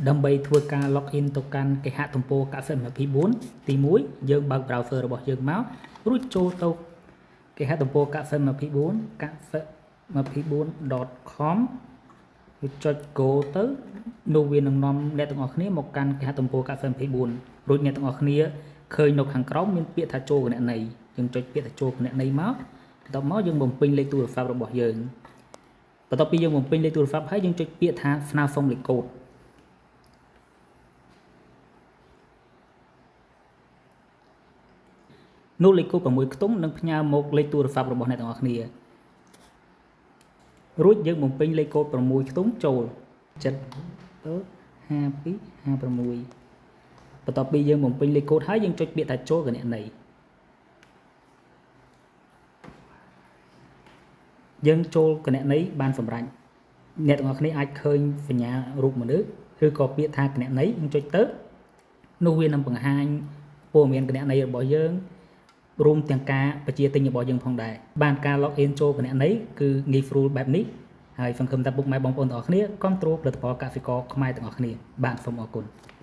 ដើម្បីធ្វើការ login ទៅកាន់គេហទំព័រកាសិ24ទី1យើងបើក browser របស់យើងមករួចចូលទៅគេហទំព័រកាសិ24កាសិ 24.com រួចចុច go ទៅនោះវានឹងនាំអ្នកទាំងអស់គ្នាមកកាន់គេហទំព័រកាសិ24រួចអ្នកទាំងអស់គ្នាឃើញនៅខាងក្រោមមានពាក្យថាចូលគណនីយើងចុចពាក្យថាចូលគណនីមកបន្ទាប់មកយើងបំពេញលេខទូរស័ព្ទរបស់យើងបន្ទាប់ពីយើងបំពេញលេខទូរស័ព្ទហើយយើងចុចពាក្យថាស្នើសុំលេខកូដនោះលេខកូដ6ខ្ទង់នឹងផ្ញើមកលេខទូរស័ព្ទរបស់អ្នកទាំងអស់គ្នារួចយើងបំពេញលេខកូដ6ខ្ទង់ចូល7 52 56បន្ទាប់ពីយើងបំពេញលេខកូដហើយយើងចុចពាក្យថាចូលគណនីយើងចូលគណនីបានសម្រេចអ្នកទាំងអស់គ្នាអាចឃើញសញ្ញារូបមនុស្សឬក៏ពាក្យថាគណនីយើងចុចទៅនោះវានឹងបង្ហាញព័ត៌មានគណនីរបស់យើងរួមទាំងការបញ្ជាទិញរបស់យើងផងដែរបានការ log in ចូលគណនីគឺងាយស្រួលបែបនេះហើយសង្ឃឹមថាពុកម៉ែបងប្អូនទាំងអស់គ្នាគាំទ្រផលិតផលកសិករខ្មែរទាំងអស់គ្នាបាទសូមអរគុណ។